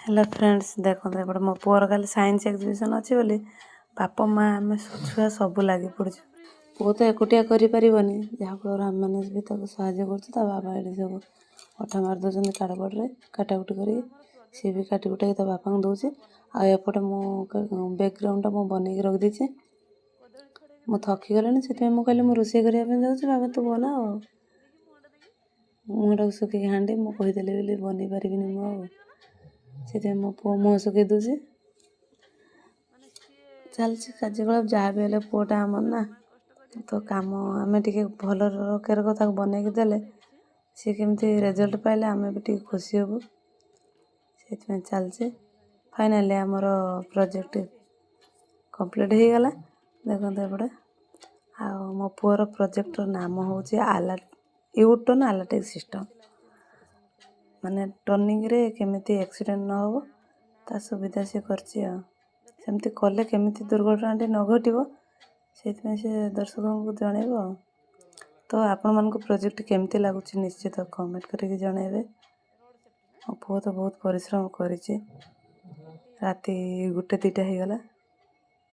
Hello friends, ଦେଖନ୍ତୁ ଏପଟେ ମୋ ପୁଅର କାଲି ସାଇନ୍ସ ଏକ୍ଜିବିସନ୍ ଅଛି ବୋଲି ବାପା, ମା, ଆମେ ଛୁଆ ସବୁ ଲାଗି ପଡ଼ୁଛୁ। ପୁଅ ତ ଏକୁଟିଆ କରିପାରିବନି, ଯାହାଫଳରେ ଆମେମାନେ ବି ତାକୁ ସାହାଯ୍ୟ କରୁଛୁ। ତା ବାବା ଏଠି ସବୁ ଅଠା ମାରି ଦେଉଛନ୍ତି କାର୍ଡ଼ବୋର୍ଡ଼ରେ କାଟାକୁଟି କରିକି। ସିଏ ବି କାଟି କୁଟାକି ତା ବାପାଙ୍କୁ ଦେଉଛି। ଆଉ ଏପଟେ ମୁଁ ବ୍ୟାକ୍ଗ୍ରାଉଣ୍ଡଟା ମୁଁ ବନେଇକି ରଖିଦେଇଛି। ମୁଁ ଥକିଗଲିଣି, ସେଥିପାଇଁ ମୁଁ କହିଲି, ମୁଁ ରୋଷେଇ କରିବା ପାଇଁ ଯାଉଛି ବାବା, ତୁ ବନା। ଆଉ ମୁହଁଟାକୁ ଶୁଖେଇକି ହାଣ୍ଡି ମୁଁ କହିଦେଲି ବୋଲି ବନେଇ ପାରିବିନି ମୁଁ ଆଉ, ସେଥିପାଇଁ ମୋ ପୁଅ ମୁହଁ ଶୁଖେଇ ଦେଉଛି। ଚାଲିଛି କାର୍ଯ୍ୟକଳାପ। ଯାହା ବି ହେଲେ ପୁଅଟା ଆମର ନା, ତ କାମ ଆମେ ଟିକେ ଭଲ ରକେରକ ତାକୁ ବନେଇକି ଦେଲେ, ସିଏ କେମିତି ରେଜଲ୍ଟ ପାଇଲେ ଆମେ ବି ଟିକେ ଖୁସି ହେବୁ, ସେଥିପାଇଁ ଚାଲିଛି। ଫାଇନାଲି ଆମର ପ୍ରୋଜେକ୍ଟ କମ୍ପ୍ଲିଟ୍ ହେଇଗଲା। ଦେଖନ୍ତୁ ଏପଟେ, ଆଉ ମୋ ପୁଅର ପ୍ରୋଜେକ୍ଟର ନାମ ହେଉଛି you turn ଆଲର୍ଟିଂ ସିଷ୍ଟମ୍, ମାନେ ଟର୍ଣ୍ଣିଂରେ କେମିତି ଆକ୍ସିଡେଣ୍ଟ ନ ହେବ ତା ସୁବିଧା ସିଏ କରିଛି। ଆଉ ସେମିତି କଲେ କେମିତି ଦୁର୍ଘଟଣାଟି ନ ଘଟିବ, ସେଇଥିପାଇଁ ସେ ଦର୍ଶକଙ୍କୁ ଜଣେଇବ। ଆଉ ତ ଆପଣମାନଙ୍କୁ ପ୍ରୋଜେକ୍ଟ କେମିତି ଲାଗୁଛି, ନିଶ୍ଚିତ କମେଣ୍ଟ କରିକି ଜଣେଇବେ। ମୋ ପୁଅ ତ ବହୁତ ପରିଶ୍ରମ କରିଛି। ରାତି 1-2ଟା ହେଇଗଲା।